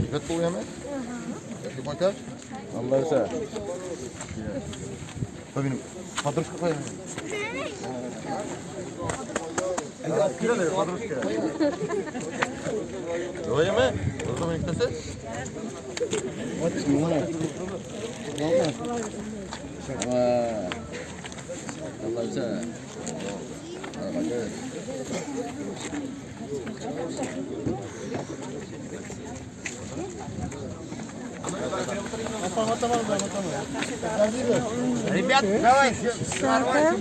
Әйбәт булу яме? Яши байта? Алла бирсә. Минем подружка кая? Кирәле, подружка. Давай, Озын иктәсе? Allah бирсә. Ребят, давай, Сәке.